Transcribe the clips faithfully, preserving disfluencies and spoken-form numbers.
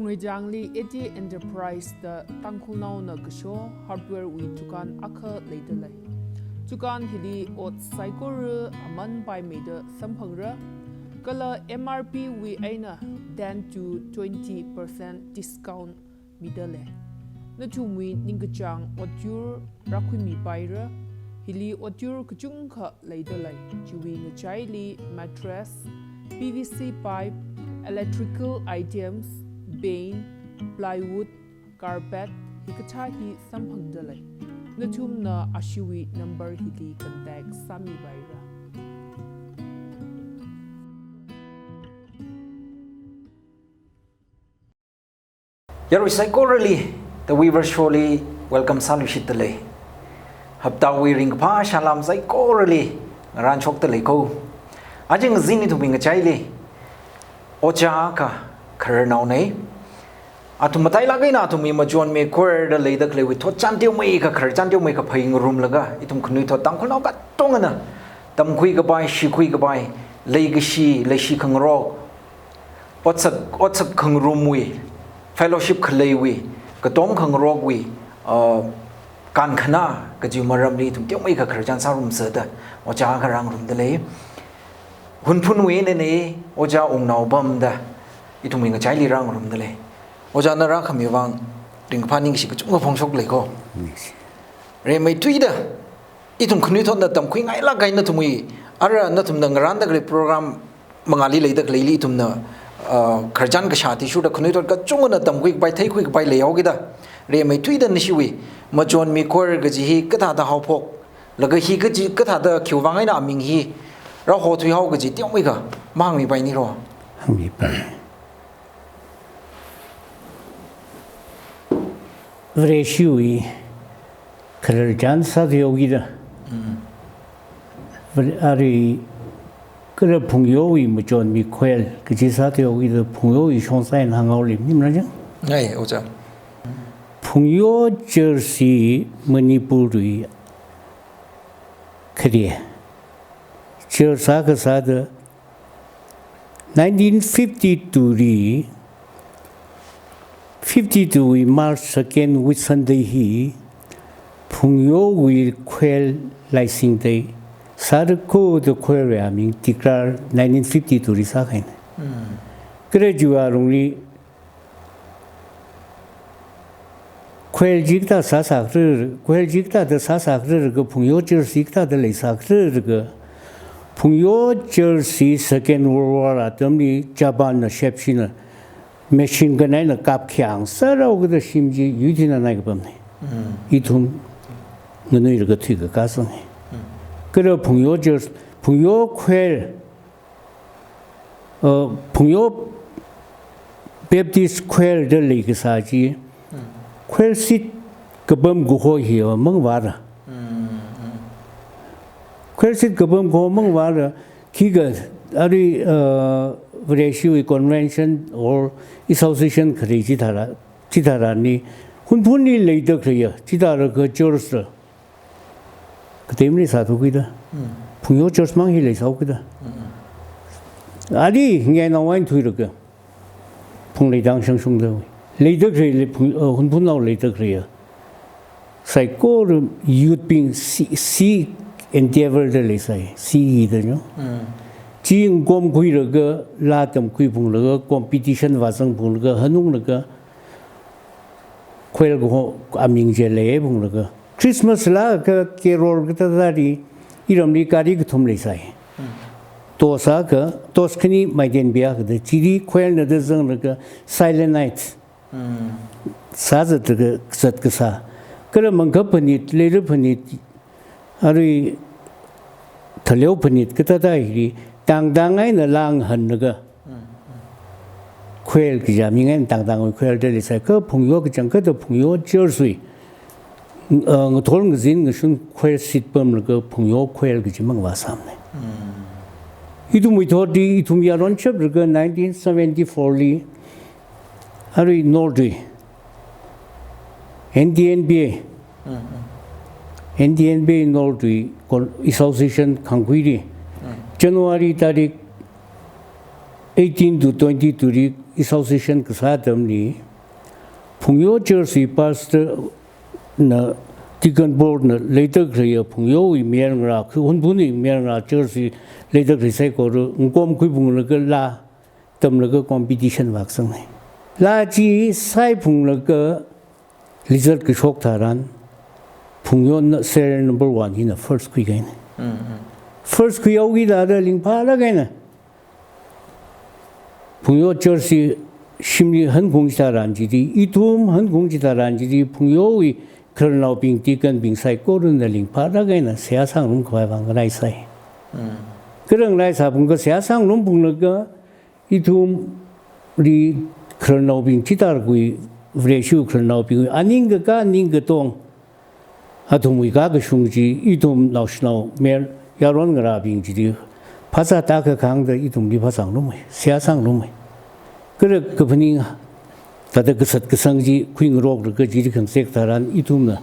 Ngaichangli Eighty Enterprise da Tangkhulnaona kasho hardware wui dukan akha leidalei. Dukan hili ot saikora aman paimeida samphangra, kala M R P wui eina ten to twenty percent discount midalei. Nathumwui ningkachāng otyur rākhuimipaira, hili otyur kachungkha leidalei. Chiwui ngachaili mattress, P V C pipe, electrical items, paint, plywood, carpet, hikathā hi samphangdalei. Nathumna ashiwui number hili contact sāmipaira. Yarui saikorali, The Weaver Show li welcome sāluishitdalei. Haptawui ringkaphā salām saikorali ngarānshokdalei ko. Aja ngazin ithumwui ngachaili ojā akha khararnaonei. Athum matailāk eina athumwui Machonmi Choir da leida khaleiwui thotchan teomeikha, khararchan teomeikha phāngarumlaga, ithum khanuithot Tangkhulnao katongana tamkhui kapai, shikhui kapai, leikashi, leishi khangarok, otsak, otsak khangarumwui, fellowship khaleiwui, katom khangarokwui, uh, kankhana kaji maramli ithum teomeikha khararchan sārumsa da ojā akha rāngarumdalei. Hunphunwui einanei, Ojā Wungnao Pam da ithumwui ngachaili rāngarumdalei. Ojā, na rākhami vang ringkaphā ningshi kachungkha phongshoklei ko. Ningshi. Rimeithuida ithum khanuithotna tamkhuingailāk kahai nathumwui, ara nathumna ngarānda khalei program mangāli leida khaleili ithumna, ah, khararchan kashā athishurda khanuithot kachungana tamkhui kapai, theikhui kapai leihaokida. Rimeithuida nashiwui Machonmi Choir kaji hi kathāda haophoklaga hi kaji kathāda khiwui vang eina aming hi rāhothuihao kaji teomeikha mahāngmipaini ro. Hāngmipai. Vareshiwui khararchan sāthuihaokida. Mm. Vare-, arui kala Phungyowui Machonmi Choir kaji sāthuihaokida Phungyowui shongsa eina hānghaolei, nimrajang? Ai, Ojā. Phungyo Church hi Manipurwui khare church akha sāda nineteen fifty-two li, fifty-two wui March second Whitsunday hi Phungyowui choir laisingda sāda ko da choirwui aming declare nineteen fifty-two li sākahaina. Mm. Kala chiwui alungli choir chi kathā sāsākra, choir chi kathāda sāsākra, ka Phungyo Church chi kathāda leisākra, ka Phungyo Church chi Second World War atamli Japanna shepshina machine gun eina kapkhangsāhaokida shim chi yuithuina naikapamna. Mm. Ithum nganuilaga thuikakā sānga. Mm. Kala Phungyo Church, Phungyo Choir, uh, Phungyo Baptist Choir da leikasā chi, mm, choir seat kapam kaho hi mangvāra. Mm, mm. Choir seat kapam kaho mangvāra, khikha arui, uh, Vareshiwui convention or association khare chithāra, chithārani, Hunphunli leida khaleiya, chithāra ka church la kateimali sāthukida. Mm. Phungyo Church mang hi leisāhaokida. Mm. Ali ngainao eina thuilaga phungleidang shangshungda. Leida khalei phung, uh, Hunphunnao leida khaleiya saikora youth bing si, si endeavor da leisai, si ida no. Mm. Chi ngomkhuilaga, laa tamkhui phunglaga, competition vāzang phunglaga, hanunglaga, choir kaho aming chi leiphunglaga. Christmas laa ka carol kathāda ri, iramli gari kathum leisai. Hmm. Tosa ka, tos khani maiden bia ka da, chili choir na da zanglaga Silent Night. Hmm. Sāzatlaga, zatkasā. Kala Mangkhap Phanit, Leira Phanit, arui Thaleo Phanit kathāda hili, tangtang eina laa ngahānlaga. Mm, mm. Choir kaja ming eina tangtangwui choir da leisai, ka Phungyo kachangkhatta Phungyo Church wui, uh, ngathor ngazin ngashun choir seat pamlaga Phungyo Choir kaji mangvāsāmana. Mm. Ithumwui thotli, ithum yaron shaplaga nineteen seventy-four li, arui North wui N D N B A. Mm, mm. N D N B A North wui kon-, association khangkhuili. Mm. January tarik eighteen to twenty-two li association kasā atamli, Phungyo Church wui pastor na, deacon board na leida khaleiya Phungyowui mayarngarā, khi Hunphunwui mayarngarā church wui leida khalei saikora ngakomkhui phunglaga laa tamlaga competition vākasang hai. Laa chi saiphunglaga result kashok tharan, Phungyona serial number one hina first khuikahaina. Mm, mm. First khuihaokida da ringphālāk eina Phungyo Church hi shimli hankaung chitharan chili, ithum hankaung chitharan chili, Phungyowui khararnaobing, deacon bing saikorana ringphālāk eina seihā sāngarum khavai vāng ngaraisai. Mm. Kha ngaraisāphungkha seihā sāngarum phunglaga, ithumli khararnaobing chitharan khui, Vareshiwui khararnaobing, aning kakā, aning katong, athumwui kakashung chi, ithum naoshinao mayar yaron ngarābing chili phāzā tākakāngda ithumli phāzāngarumhai, seihā sāngarumhai. Kha kaphaning thāda kasat kasang chi khuingaroklaga chili khangazek tharan ithumna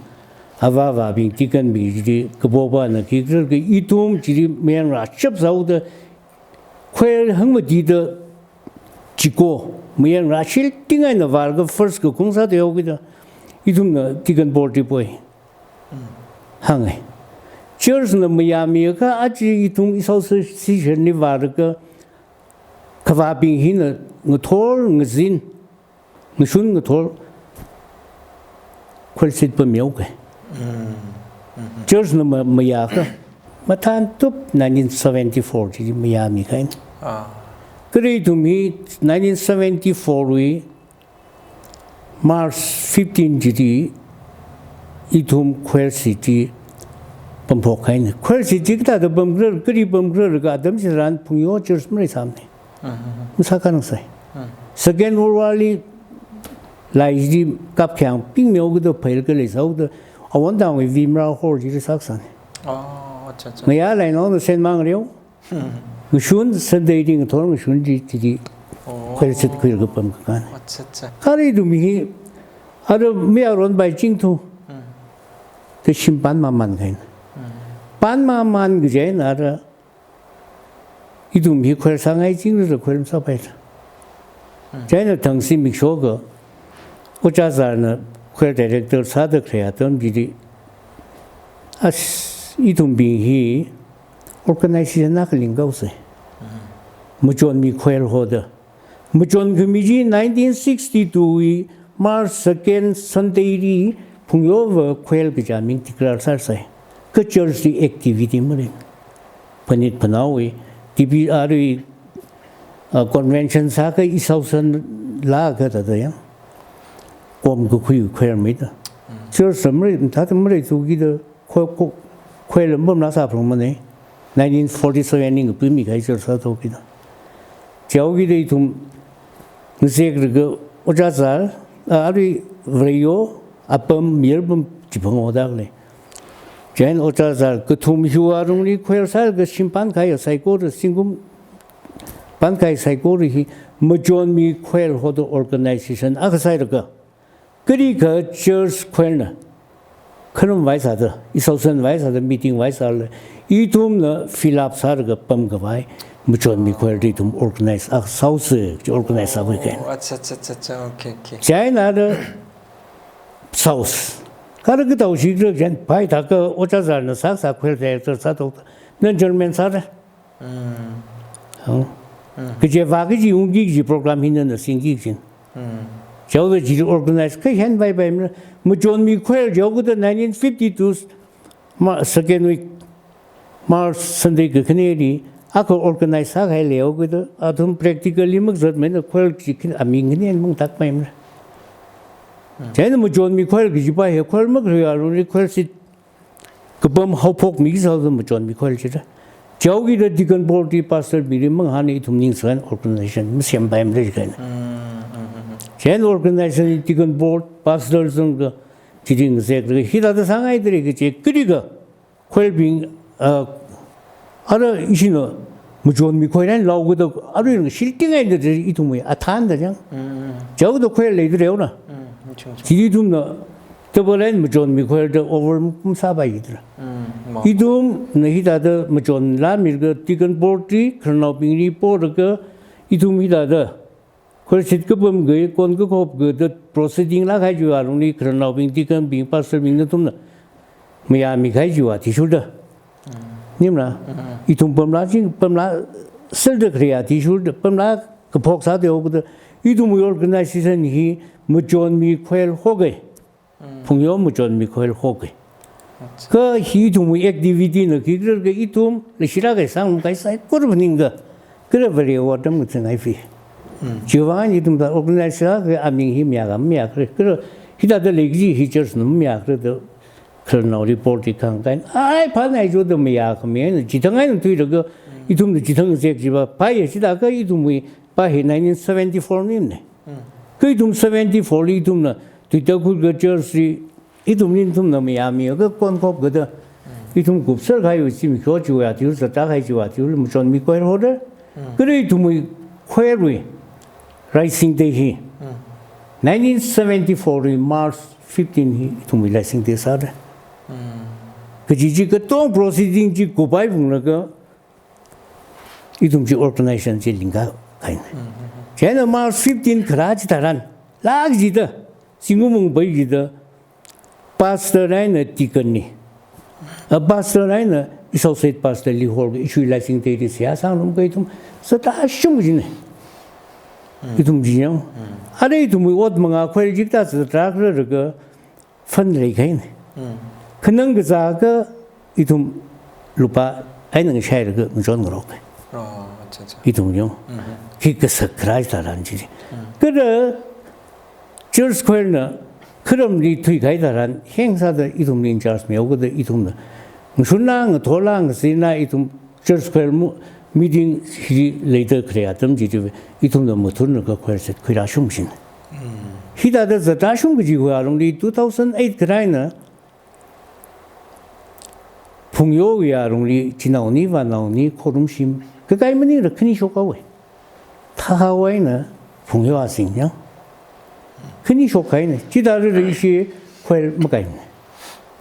avāvābing, deacon bing chili kapopana khikhala ithum chili mayarngarā chapsāhaoda, choir hangmatida chiko, mayarngarā shilting eina vālaga first kakung sāthuihaokida, ithumna deacon board li poi. Mm. Hānghai. Church na mayāmiakha aja ithum association li vālaga khavābing hina ngathor ngazin, ngashun ngathor choir seat pammihaoka. Mm. Mm-hmm. Church na ma-, mayākha. Mathāntup nineteen seventy-four chili mayāmikahaina. Ah. Kha ithum hi nineteen seventy-four wui March fifteen chili ithum choir seat chi pamphokkahaina. Choir seat chi kathāda pamkhala, kali pamkhala kaji atam chitharan Phungyo Church maleisāmana. Mhm. Masākhanang sai. Mhm. Second World War li laili kapkhyang pingmihaokida phailaga leisāhaoda, Awon Tangwui Vimra Hall chili sākasāna. Oh, acha, acha. Ngayā lainaona Saint Mark Reo. Mhm. Ngashun Sunday li ngathor ngashun chi, chili Oh. choir seat khuilaga pamkakāna. Acha, acha. Kha ithum hi, ara mayaronpai chingthu. Mhm. Kha shim pan mamānkahaina. Mhm. Pan mamān kaji eina ara ithum hi choir sāngai chingda choir masāpaila. Hmm. Chieina thangsi mikshokha, Ojā Zarna choir director sāda khalei atam chili, as ithumbing hi organization akha linghaosa. Hmm. Machonmi choir hoda. Machonkhami chi nineteen sixty-two wui March second Sunday li Phungyova choir kaja ming declare sāsai. Kha church li activity maleimana. Phanit phanaowui, T P R wui, ah, convention sākha Southern la kha thāda yang. Kom kakhui choir maida. Mm. Church la malei, thāda malei thukida, kho, kho, choir la pamla sāphalungmana. Nineteen forty-seven li ngapimikahai church sāthokida. Chihaokida ithum ngazeklaga Ojā Zar, ah, arui Vareyo, apam, mayar apam chiphango dakle. Chieina Ojā Zar kathum hiwui alungli choir sālaga shim pankahai saikora, zingkum pankahai saikora hi machonmi choir hoda organization akha sālaga, kali kha church choir na kharum vai sāda, Southern vai sāda, meeting vai sālala, ithumna fill up sālaga pamkhavai machonmi choir da ithum organize akha sāhaosa, chi organize sākhui kahaina. Oh, acha, acha, acha, acha. Okay, okay. Chieina da South. Kha da kathaoshi khala chieina, pai thākha Ojā Zarna sāsā choir director sāthu, nana chairman sāra. Mm. Oh. Mm. Kaje vā kaji ungki kaji program hi nana singki kajina. Mm. Chihaoda chi organize kha hen vaipaimana. Machonmi choir chihaokida nineteen fifty-two Ma-, second week March Sunday kakhaneli akha organize sākahai leihaokida, athum practically makazatmana, choir chi khin aming khani mangtakpaimana. Mm. Chieina machonmi choir kajipa hi choir makhalui alungli choir seat kapam haophokmi sāhaoda machonmi choir chida. Chihaokida deacon board li pastor bingli mangahāna, ithum ningsan organization masempaimara kahaina. Mm, mm, mm, mm. Chieina organization deacon board, pastor zangda, chili ngazeklaga hithāda sāngaidalei kaje, kali kha choir bing, ah, ara ishina machonmi choir eina laokida, arui ngashitingai da ithumwui athānda chang. Mm. Chihaoda choir leidalei ona. Mm, chung, chung. Chili ithumna, table eina machonmi choir da over masāpaidala. Mm, ma. Ithumna hithāda machon lāmilaga deacon board li, khararnaobingli polaga, ithum hithāda Khuisit kapam kei, kon kakhop kei da proceeding lākahai chiwui alungli khararnaobing, deacon bing, pastor bing nathumna mayāmi kahai chiwui athishurda. Nimra? Ithum pamlā ching, pamlā sāda khalei athishurda, pamlā kaphok sāda haokida, ithumwui organization hi machonmi khuihaowa kei. Phungyo machonmi khuihaowa kei. Kha hi ithumwui activity na khikhala kha ithum leishilāk kahai sāngarumkahai saikora phaningda, kala Varewui atam kachang ai fi. Chiwuivang ithumna organize sākha aming hi mayākha mayākhala, kala hithāda lei kaji hi church na mayākhala da khararnao report hi kahāng kahaina. Ai, phanai jo da mayākhami eina, chithang eina thuilaga ithumna chithang zek jiva. Pha ye chithākha ithumwui pā hi nineteen seventy-four nine. Kha ithum seventy-four li ithumna tuita khuilaga church li ithum ithumna mayāmi kha kon khop kei da, ithum kupser kahaiwui zimiksho chiwui athishur, zatta kahai chiwui athishurli machonmi khuihaoda. Kala ithumwui khuiwui Laising Day hi nineteen seventy-four li March fifteen hi ithumwui Laising Day sāda. Kaji chi katonga proceeding chi kupai phunglaga ithum chi organization chi lingkā kahaina. Chieina March fifteen kharā chitharan, lāk jida, zingkum ungpai jida, pastor eina deacon li, a pastor eina associate pastor li horga ishiwui Laising Day li seihā sāngarumkahai ithum zatta shum kajina. Ithum chi yang. Arui ithumwui ot mangā khuihaowa chikathā zatta khala laga fund leikahaina. Khanang kazā kha ithum lupā eina ngashailaga ngachon ngarok. Oh, acha, acha. Ithum yang. Khi kasak kharā tharan chi. Kala church khuina kharamli thuikahai tharan, heng sāda ithumli in charge mihaokida ithumna ngashunla, ngathola, ngasina ithum church khuimu meeting hi leida khalei atam chi chi ithumna mathunlaga khuisit khuirā shum shin. Hithāda zatta shum kajiwui alungli two thousand eight kharā eina phungyowui alungli chinaoni vānaoni khorumshim kakai maningla khani shokhaowa. Thahao eina phungyo azing yang khani shokhaina. Chithāda ishi khuihaowa makaina.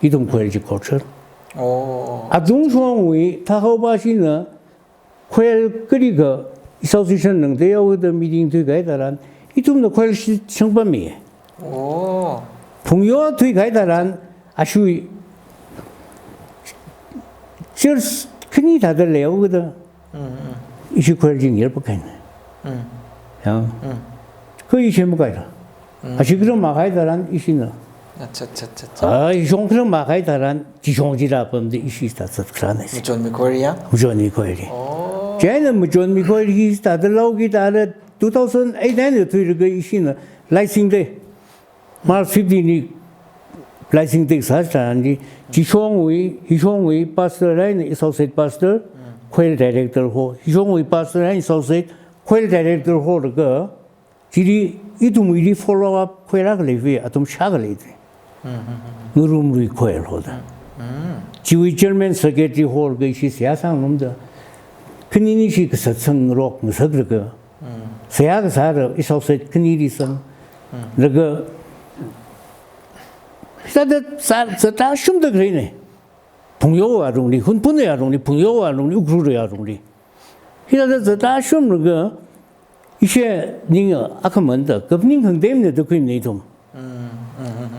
Ithum khuihaowa chi culture. Oh. Atungshongwui thahao pāshina khuihaowa kali kha association nang te yao da meeting thuikahai tharan, ithumna khuihaowa shi shangpami. Oh. Phungyo thuikahai tharan, ashui church khani thāda leihaoda. Ishi khuihaowa chi ngir pakaina. Yang. Kha ishi makaila. Ashi kharam makahai tharan ishina. Acha, acha, acha, acha. Ah, ishong kharam makahai tharan, chishong chila pamda ishi ta zat kharāna. Machonmi khuihaowa ya? Machonmi khuihaowa. Oh. Chieina machonmi khuihaowa hi ta da lau ki ta da two thousand eight eina thuilaga ishina Laising Day. March fifteen li Laising Day sā tharan chi, chishongwui, hishongwui pastor eina associate pastor, choir director ho, hishongwui pastor eina associate, choir director holaga, chili ithumwuili follow up khuihaowa khalei fi, athum shākhalei te. Ngarumlui choir hoda. Chiwui chairman secretary holaga ishi seihā sāngarumda. Khanini shi kasatsang ngarok ngasaklaga. Seihā kasāda associate khanili sang. Laga, sāda, sā, zatta shumda khaleina. Phungyowui alungli, Hunphunwui alungli, Phungyowui alungli, Ukhrulwui alungli. Hithāda zatta shumlaga, ishi ning akhamanda, kaphaning khangateimana da khuimana ithum.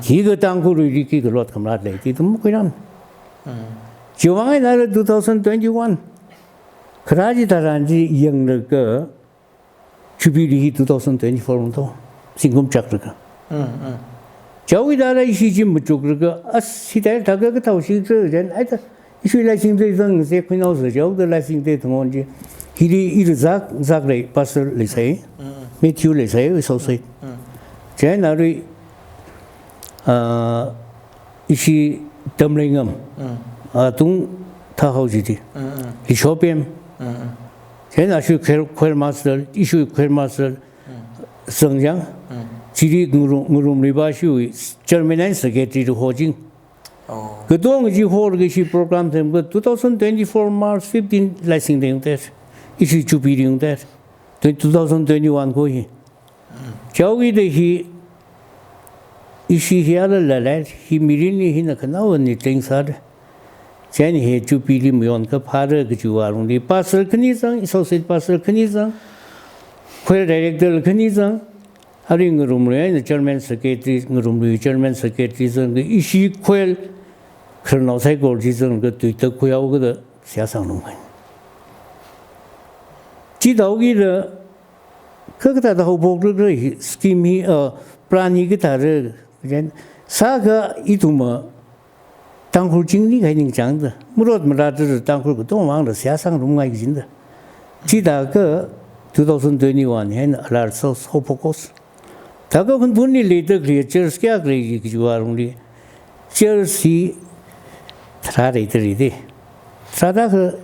Khikha Tangkhulli khikha lot khamrat lei, chi ithum khuiram. Chiwuivang eina two thousand twenty-one kharā chitharan chi yanglaga, Jubilee hi two thousand twenty-four ungto, zingkum chaklaga. Chaowui tharan ishi chi machuklaga, as hithāda kathao shi jen, ai ta, ishiwui Laising Day zang se khuinao se chaoda Laising Day thang on chi. Hili ila zak, zaklei, pastor leisai, Matthew leisai, associate. Chieina arui, ah, ishi Tamleingam, atung thahao jiti. Lishopem. Chieina ashui choir, choir master, ishiwui choir master, sangjang. Chili ngarum, ngarumli pāshiwui chairman and secretary li ho jing. Oh. Katonga chi holaga ishi program semkha two thousand twenty-four March fifteen Laising Day ungte. Ishi Jubilee ungte. Twen-, two thousand twenty-one ko hi. Chaowui da hi, ishi hi ala lalai, hi mirinli hina khanaowa ni teng sāda. Chieina hi Jubilee mayon kaphāra kajiwui alungli, pastor khani zang, associate pastor khani zang, Choir director khani zang, arui ngarumlui eina chairman secretary, ngarumlui chairman secretary zang, ishi choir khararnao saikora chi zang, katuitak khuihaowa da seihā sāngarumhai. Chithāhaokida, kha kathāda haophokra khala hi, scheme hi, uh, plan hi kathāra, then, sākha ithumva, Tangkhul chingri kahai ningchāngda, marot marāda Tangkhul katonga mangda seihā sāngarumngai kajina da. Chithākha two thousand twenty-one hi eina alar so, so focus. Thākha Hunphunli leida khalei church kayākha lei kajiwui alungli, church hi tharā leida lei da. Tharāda kha,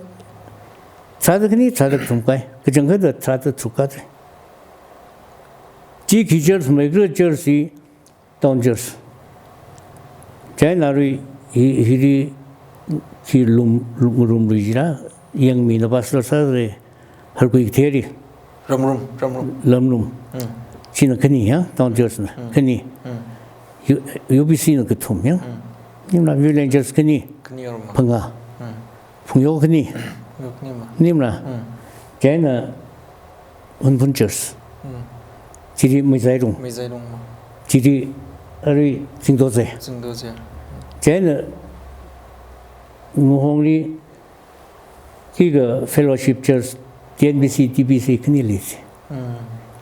tharāda khani, tharāda kathum kahai, kachangkhatta tharāda tharuk kahai. Chi khi church mai khala church hi, Town church. Chieina arui hi, hili, hi Lum, Lum, Lumlui chila, Yangmina pastor sāra, Harkui Theri. Ramrum, Ramrum. Lamlum. Hmm. China khani ya, Town church na, Hmm. khani. Hmm. U-, U B C na kathum ya. Hmm. Nimla Village church khani. Khani Ramrum. Phangā. Hmm. Phungyo khani. Phungyo khani ma. Nimla. Hmm. Chieina Hunphun church. Hmm. Chili Meizailung. Meizailung ma. Chili arui Zingdoze. Zingdoze. Chieina Ngahongli khikha fellowship church, T N B C, T B C khani lei. Hmm.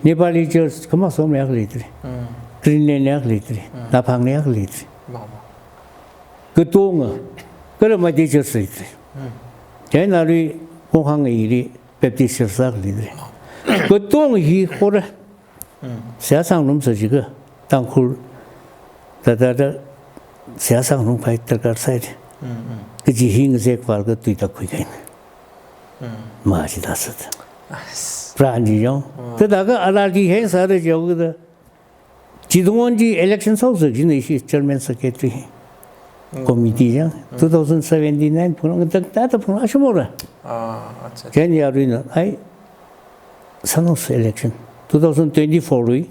Nepali church khamā somli akha lei. Hmm. Greenland li akha lei. Hmm. Naphangli akha lei. Ma, ma. Katonga, kala Meitei church lei. Hmm. Chieina arui Kongkhang ili Baptist church akha lei. Katonga hi hora. Hmm. Seihā sāngarumsa jiakha, Tangkhul, thāda thāda, seihā sāngarumkahai darkar sai. Hmm, hmm. Kaji hi ngazek vālaga tuitak khuikahai. Hmm. Ma chithā sāda. Ais. Pran chi yong. Hmm. Thāda kha alar khi heng sāda jihaokida, Chithangwon chi election sāhaosa kajina ishi chairman secretary. Hmm. Committee chang. Hmm. Two thousand seventeen nine phungrong, tak ta ta phungrong ashimora. Ah, acha, acha. Chieina yaruina, ai, sāngarosa election. Two thousand twenty-four wui,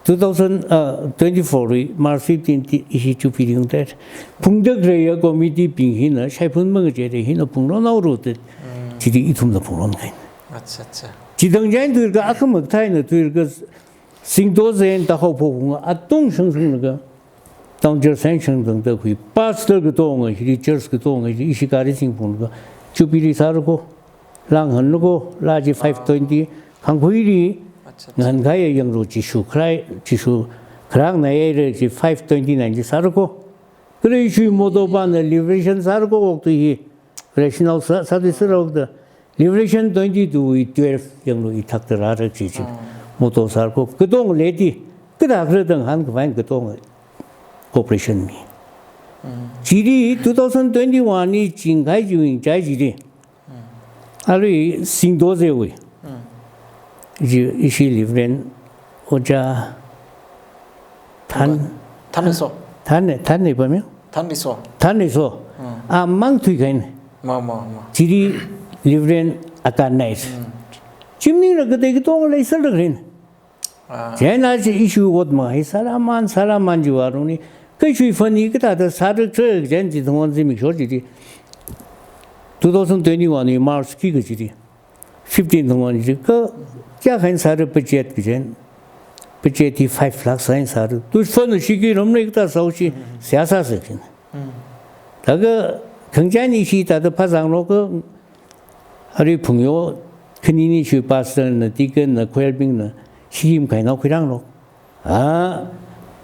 two thousand, uh, twenty-four wui, March fifteen ti ishi Jubilee ungda. Phungda khaleiya committee bing hina, shaiphun mangachei hina phungrong naoru te. Hmm. Chili ithumla phungrong kahai. Acha, acha. Chithang chieina thuilaga, akhamang thāina thuilaga, Zingdoze eina Takhao phokhunga atung shangshunglaga, Town church eina shangdangda khui, pastor katonga, hili church katonga, hili ishi gari singphunglaga, Jubilee sāra ko, langhanra ko, la chi five twenty, khangkhuili, Acha, acha. Ngahānkahai yanglu Jishu Christ, Jishu kharāngna era chi five twenty-nine chi sāra ko. Kala ishiwui motto pana liberation sāra ko, okathui hi, rational sā, sāthui sāra okathui. Liberation twenty-two wui twelve yanglu ithakta rāra chi chi. Hmm. Motto sāra ko. Katonga leiti, kathā khala da ngahānkhavai katonga cooperation mi. Hmm. Chili two thousand twenty-one li chingkahai chiwui chai chili. Hmm. Arui Zingdoze wui. Hmm. Ishi, ishi Reverend Ojā Than. Thanliso. Than, Thanli pamyo? Thanliso. Thanliso. Hmm. Amang thuikahaina. Ma, ma, ma. Chili Reverend Akanai. Hmm. Chi maningla katei katonga leisālāk haina. Ah. Chieina chi ishiwui ot mangahai sālaman, sālaman chiwui alungli, kha ishiwui fund hi kathāda sāra khala, chieina Chithangwon zimiksho chili, two thousand twenty-one wui March khikha chili, fifteen thangwon chili, kha kayākha eina sāra budget kaji eina, budget hi five lakh sāi eina sāra. Tu fund shiki ramli kathā sāhaoshi, seihā sāsa kajina. Hmm. Thākha khangachān ishi thāda phāzanglakha, arui phungyo khanini ishiwui pastor na, deacon na, choir bing na, shim kahaina khuirānglak. A,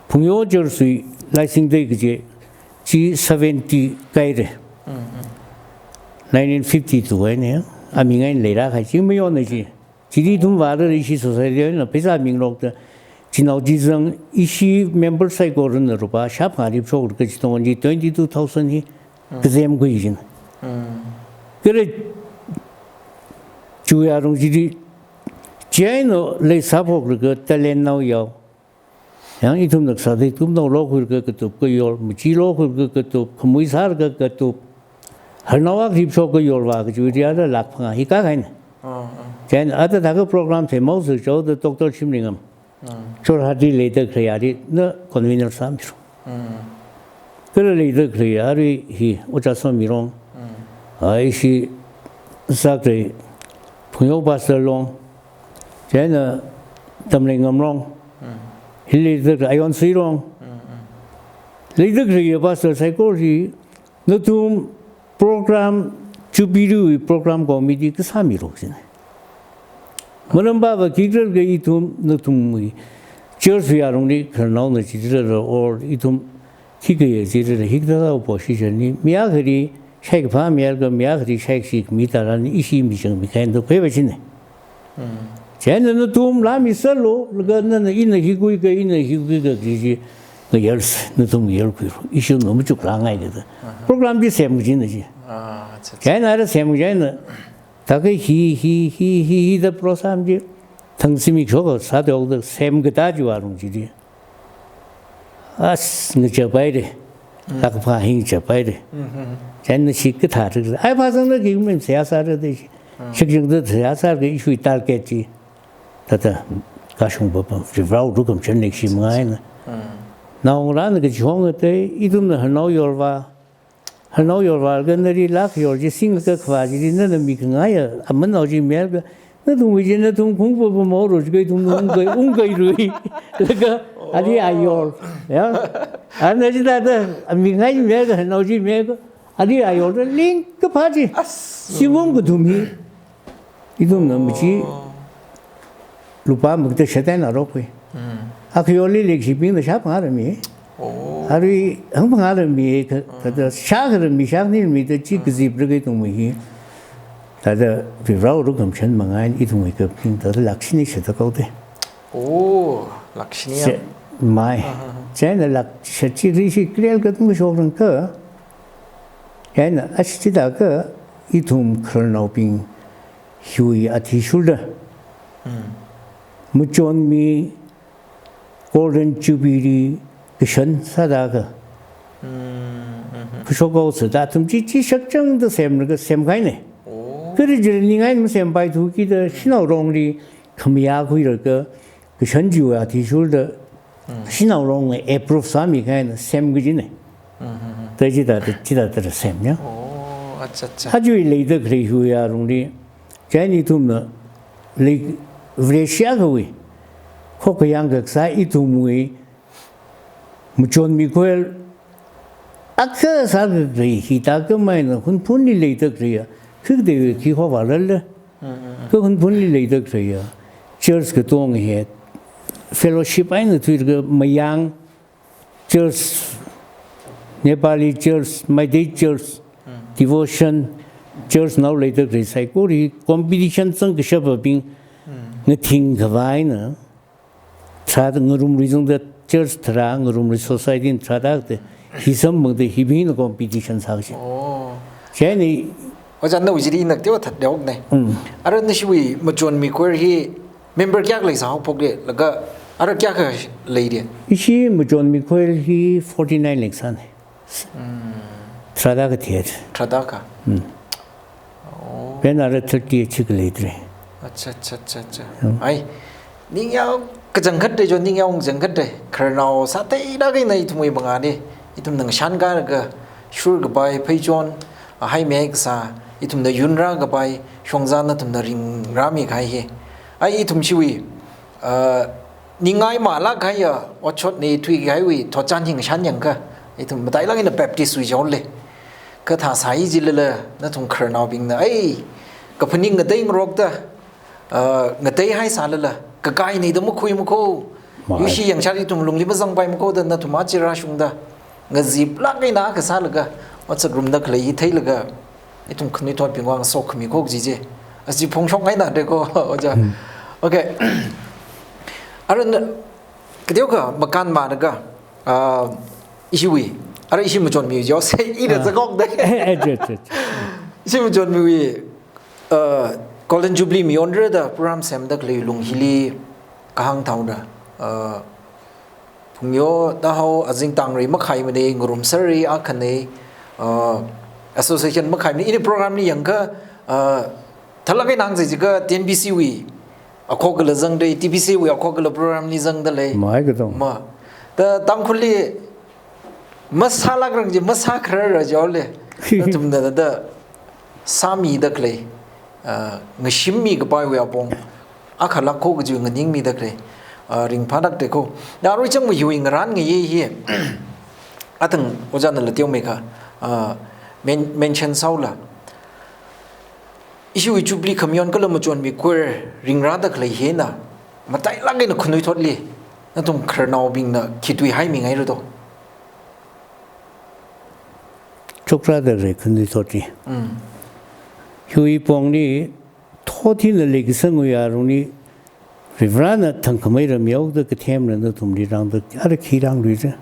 phungyo church wui Laisingdei kaji chi seventy kahaira. Mm, mm. Nineteen fifty-two eina, aming eina leilāk kahai chi mayonna chi. Chili ithum vāra ishi society eina pheisā minglakta, chinao chizang ishi member saikorana rupā shāphangā ripshok kaji tongwan chi twenty-two thousand hi, mm, kazem khui kajina. Mm. Kala chiwui alung chili, chieina leisāphoklaga talent nao yao. Yang ithumna sāda ithumna lokhuilaga katup kayol, machee lokhuilaga katup, khamui sālaga katup, harnao akha ripshok kayol vā kajiwui riya da lakh phangā hi kākahaina. Ah, ah. Chieina ata thākha program theimaosa chaoda Doctor Shimlingam. Mm. Jorhatli leida khaleiya china convener sāmira. Mm. Kala leida khaleiya arui hi Ojā Somirong. Mm. A, ishi sākhalei Phungyo Pastor Long. Chieina Tamlei Ngamrong, hili leida Ayon Suirong, leida khalei pastor saikora hi, nathum program, Jubilee wui program committee kasā milo jina. Maram pava khikhala ithum, nathumwui church wui alungli khararnaona chithāda or ithum khikha ya chithāda hikathā position li, mi akhali shaikaphā milaga mi akhali shaikashi khami tharan ishi michang mikahai da khuipai jina. Chieina nathum laa miserlu, laga nana ina hi khuika, ina hi khuika kaji chi ngayar, nathum ngayar khuilu. Ishi na machukrāngai kida. Program chi semkajina chi. Ah, acha, acha. Chieina ara semkajina, thākha hi, hi, hi, hi, hi da program chi thang simi shoka sāda okda semkatā chiwui alung chili, as, ngachapaira. Lakpa hi ngachapaira. Chieina shikathā rik. Ai phasangda khi men seihā sāra da shi. Shikjingda seihā sāra, ishiwui target chi. Thāda kashung papa, Varewui rukam chan nek shim ngaina. Naongarāna kachonga te, ithumna hanao yorva. Hanao yorva laga nali lak yor chi singkakhavā chili nana mikangaiya amanao chi milaga, nathumwui chi nathum khungpa pamoro jiakha ithumna ungkai, ungkairui. Laga, ali ayor. Ya. Ana chithāda, ami ngai milaga, hanao chi milaga, ali ayor da lingkaphā chi. As. Singum kathum hi. Ithumna machi lupā makta shatan arokhui. Akhayorli leikashibingna shāphangā rami. Oh. Arui hāngphangā rami, kha, kha da shākha rami, shākha ni rami da chi kazip rākha ithumwui hi. Thāda Varewui rukam chan mangai ithumwui kaping thāda lakh shini shida kaoda. Oh, lakh shini ya. Mai. Chieina lakh shini chi rishi clear kathum kashok rangkha. Chieina ashi chithākha ithum khararnaobing hiwui athishurda machonmi Golden Jubilee kashan sāda kha. Kashok kashok sāda athum chi chi shakchangda semlaga semkahaina. Oh. Kha ri jir ningai masempaithu kida shanao rongli khamayā khuilaga kashan chiwui athishurda shanao rongna approve sāmikahaina semkajina. Da chithāda, chithāda semya. Oh, acha, acha. Aja leida khalei hiwui alungli, chieina ithumna lei Vareshi akhawui khokkha yangkasā ithumwui machonmi khuiwui akha sākakhui hithākha maina Hunphunli leida khaleiya, khikdeiwui khi khovā lala. Kha Hunphunli leida khaleiya church katong hi fellowship eina thuilaga Mayang church, Nepali church, Meitei church, devotion church nao leida khalei saikora hi competition zangkashapabing ngathingkhavai eina tharāda ngarumli zangda church tharā, ngarumli society tharāda kha da hi samphangda hibingna competition sākashi. Oh. Chieina Oja, nawui chili ina kateokha thāda okna. Mm. Ara nashiwui machonmi khuiwui hi member kayākha leisā haophokra, laga ara kayākha leira? Ishi machonmi khuiwui hi forty-nine leisāna. Tharāda kha thiya. Tharāda kha. Mm. Oh. Pen ara thirty-eight chikha leidalei. Acha, acha, acha, acha. Mm. Ai, ningyāng kachangkhat da jo, ningyāng kachangkhat da. Khararnao sātheida kha ina ithumwui mangāli, ithumna ngashankalaga shurkapai, pheichon, ahaimei kasā, ithumna yunrākapai, shongza nathumna ringrāmikahai hi. Ai ithum chiwui, ah, ningai malak kahaiya otshotna thuikahaiwui thotchan hi ngashan yangakha, ithum matailāk eina Baptist wui jole. Kha thāsai jilala, nathum khararnaobingna, ai, kaphaning ngateingarokta, ah, ngateihai sālala, kakaina da makhui makho. Mai. Yuishi yangshat ithum lungli mazangpai makho da nathum aja rāshungda, ngaziplāk eina kasālaga, otsak rumda khalei hi theilaga, ithum khanuithotbingwui vang sokkhami kho kaji chi. Aja phongshokngaina da kho, oja. Hmm. Okay. Ara na, kateokha makānmada kha, ah, ishiwui, ara ishi machonmi jose, ina Ah. zakok da. Eh, eh, je, je, je. Ishi machonmiwui, ah, Golden Jubilee mayonra da program semda khalei lung hili kahāng thaoda, ah, Phungyo da hao azing tangrei makhaimana, ngarumserrei akhana, ah, association makhaimana, ini program li yangakha, ah, thalak eina hāngsa jiakha T N B C wui akhokhala zangda, T B C wui akhokhala program li zangdalei. Mai katong. Ma. Da Tangkhulli masālākrang chi, masākharar jole. Nathumna da sāmida khalei, ah, ngashimmikapaiwui apong Akha lākho kaji nganingmida khalei, ah, ringphālākda kho. Da arui chang mayu ngarān ngayi hi. Athang ojāna la teomeikha, ah, men-, mention sāhaola. Ishiwui Jubilee Khamayon kala Machonmi Choir ringrāda khalei hina, matailāk eina khanuithotli nathum khararnaobingna khi tui haimi ngaira do? Chokrāda khalei khanuithotli. Mm. Hiwui pongli, thot hina leikasangwui arungli, Varivarana thangkhamei ram yaoda kathemna nathumli rāngda, ara khi rāngluira.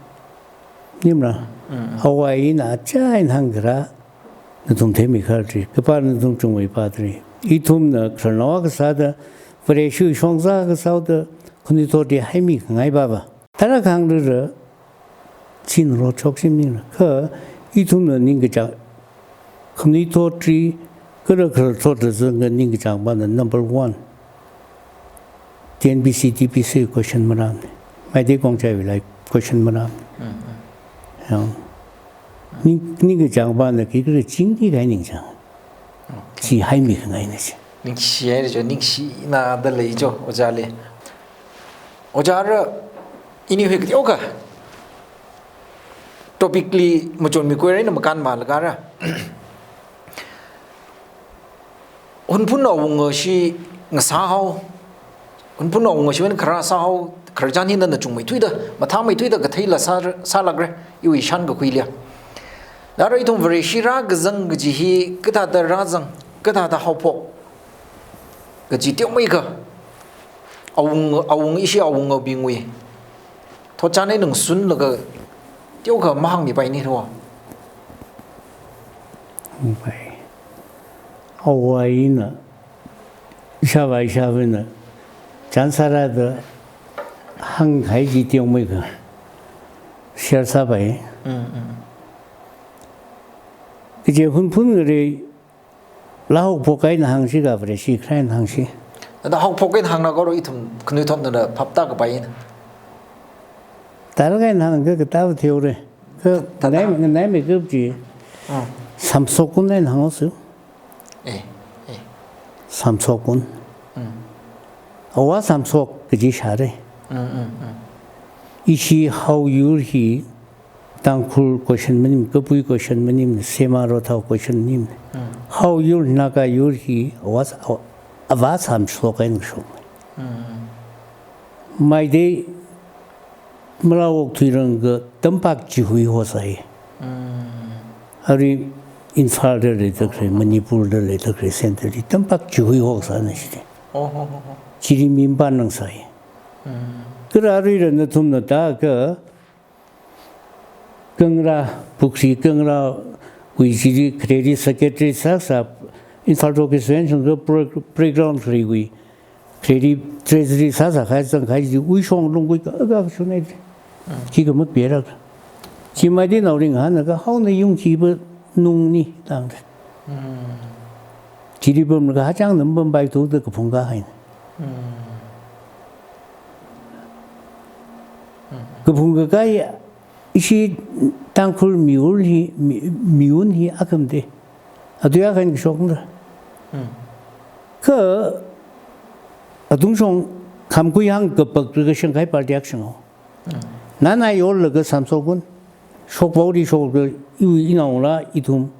Maningmara? Mm, mm. Awui eina achā eina hāngkharā, nathum theimi khartri, kapā nathum chungmeipātri. Ithumna khararnao akha sāda, Vareshi shongza akha sāhaoda, khanuithotli haimi khangai baba. Tara khangarāra, chin ro chok shim ningla. Kha, ithumna ningkachāng, khanuithotli, kara khararthotla zanga ningkachāng pāna number one. T N B C, T B C question marāmana. Meitei Khongjaiwuila question marāmana. Mm, mm. Yang. Ning, ningkachāng pāna khi kara chingki kahai ningchāng. Okay. Chi haimi khangaina chi. Ningshi haira jo, ningshina da lei jo, ojāli. Ojāra, ini hui kateokha topic li Machonmi Choir eina makānmalaga ra. Hunphun awunga shi ngasāhao, Hunphun awunga shiwui eina kharā sāhao, khararchan hi nana chungmeithuida, mathāmeithuida katheila sā, sālākra, iwui shankakhuili ya. Da arui ithum Vareshi rākazang kaji hi, kathāda rāzang, kathāda haophok kaji teomeikha, awung, awung ishi awungabingwui thotchan eina ngasunlaga teokha mahāngmipaini thua. Mipai. Awui eina, ishāvā ishāvana, chānsārada hāngkahai chi teomeikha, share sāpai. Mm, mm. Kaje Hunphun ngare, la haophok eina hāngsi ka Vareshi kharā eina hāngsi. Ada haophok eina hāngna koro ithum khanuithotna phaptākapaina. Tarākha eina hāngakha kathāva theora. Kha, tata. Nai, nai me kap chi. Ah. Samshokun eina hānghaosa. Eh, eh. Samshokun. Mm. Awa samshok kaji shāra. Mm, mm, mm. Ishi haoyur hi Tangkhul question maning, kapui question maning, Sema Rothao question maning. Mm. Haoyur Naga yur hi awa s-, awa, awa samshok eina shok. Mm. Meitei Mala okthuirang ka tampak chihui hosai. Mm. Arui Imphal da leida khalei, Manipur da leida khalei, centre li tampak chihui hosana shite. Oh, oh, oh, oh. Chili mimpan nangsai. Mm. Kha aruila nathumna taka Kangra, Pukhri Kangra wui chili khareli secretary sāsā, Imphal Rock Extension ka pro-, playground khaleiwui khareli treasury sāsā kahai zangkahai chi uishong lungkui ka, ka, ka shunai. Mm. Khi ka makpera. Chi Meitei naoring hana ka haona yung khi ba nungni tangda. Mm. Chili pamlaga hachang nam pampai thuda kaphung kahai. Mm. Mm. Kaphung kahai ishi Tangkhul miyur hi, mi-, miyun hi akham de. Adu ya kan shokna. Mm. Kha atungshong khamkui hāngkapak ka shangkai party action ho. Mm. Nana yollaga samshokun. Shokvaoli shoklaga iwui inaola ithum.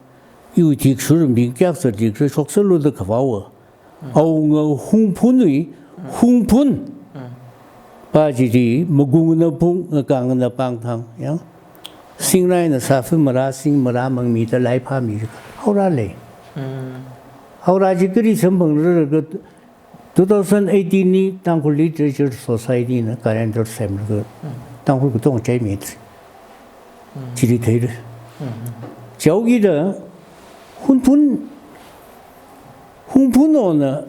Iwui thikshur mi kyak sa thikshur shoksalu da khavao. Awunga Hungphunwui, Hungphun. Pa chili, magungna phung, ngakangna pangthang, ya. Singlaina sāfin mara, sing mara mangmida laiphāmi, haora lei. Mm. Haora chi kali samphang rara ka two thousand eighteen li Tangkhul Literature Society na calendar semlaga, Tangkhul katonga chaimi. Mm. Chili theira. Mm. Chaokida, Hungphun, Hungphunna,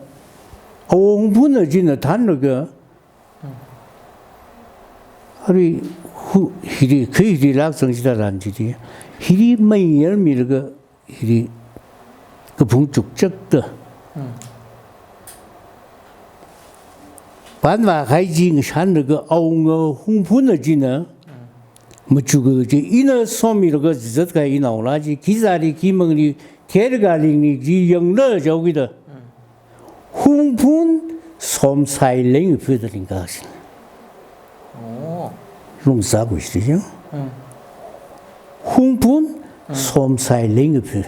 awo Hungphunna china thanlaga, Mm. Arui hu-, hili, khi hili lākzang chitharan chili, hili mayarmilaga, hili kaphung chukchakta. Mm. Panvākahai chi ngashanlaga awunga Hungphunna china, Mm. machuka chi ina somilaga zizat kahai inaola chi, khi zali, khi mangli, kher kali ni chi yangla chaokida. Mm. Hungphun, Somsai Leingaphu da lingkā sin. Oh. Lungsa kuishi yang. Mm. Hungphun, mm, Somsai Leingaphu.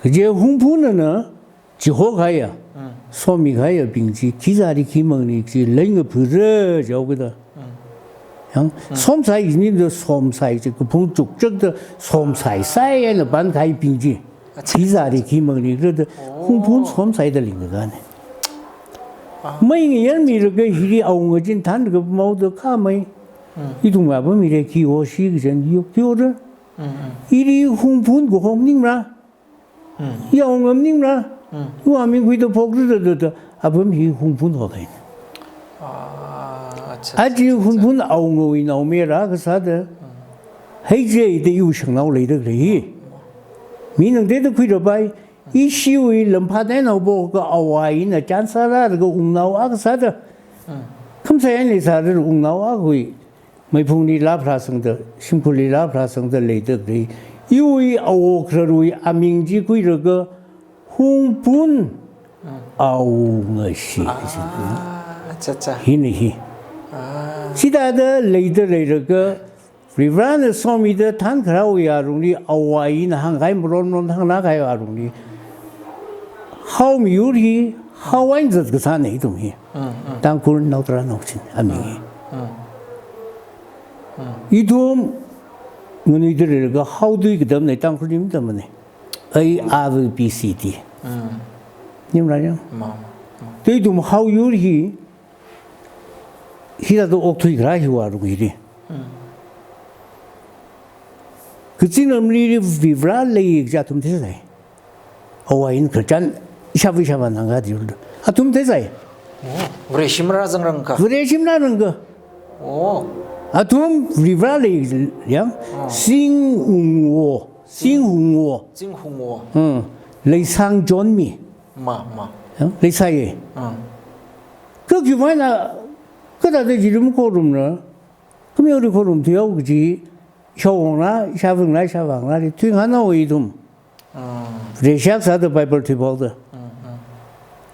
Kaje Hungphunna, chihokahaiya, mm, somikahaiya bing chi, khi zāri khi mangli chi, Leingaphu re, jihaokida. Mm. Yang, mm, Somsai ni da Somsai chi, kaphung chukchakda Somsai sai eina pankahai bing chi. Acha. Khi zāri khi mangli re da, oh, Hungphun Somsai da lingkāne. Ah. Mai ngayar miraga hili awunga chin thanlaga pamhaoda khamei. Mm. Ithum apam mira khi ho shi kajen yo, khi ho re. Mm, mm. Ili Hungphun kaho maningmara. Mm. I awunga maningmara. Mm. Iwui aming khuida phokra da da da. Apam hi Hungphun hokahaina. Ah, acha, achi acha, acha. Hungphun awungawui naomayara kasāda. Mm. Heiche da iwui shangnao leida khalei hi. Mi nang te da khuira pai. Ishiwui lamphātnao bo ka awai na chansara ka wungnao akha sāda. Mm. Khamsai eina sāda wungnao akhawui meiphungli lāpharāsangda, shimkhurli lāpharāsangda leida khalei. Iwui awo khararwui aming chi khuilaga Hungphun, mm, Awungashi. Ah, acha, acha. Hina hi. Ah. Chithāda leida leilaga Varivarana somida thankharāwui alungli awai eina hāngkahai maron maron hāngnakahai alungli. Hao miyur hi, hao eina zat kasāna ithum hi. Mm, mm. Tangkhul naothara naochin aming hi. Mm, mm. Mm. Ithum nganuida leilaga hao tui katamna Tangkhulli matamna. A, A, B, C, D. Mm. Nimra yang? Ma, ma, ma. Tui ithum hao yur hi, hithāda okthui kharā hiwui alung hili. Mm. Kazingramli Varivara lei kaja athum theisai. Awai eina khararchan ishāva ishāvā nang ka diul. Athum theisai. Oh, Vareshi marāzangranga. Vareshi marāzangranga. Oh. Athum Varivara lei yang. Oh. Zinghungwo. Zinghungwo. Zinghungwo. Hmm. Leisang chonmi. Ma, ma. Yang, leisai. Hmm. Kha khiwuivang eina, kathāda chili makhorumra, khameoli khorum thuihao kaji, shawongla, shāvangla, shāvangla, thuinganao ithum. Mm. Reshak sāda Bible thuipaoda. Mm, mm.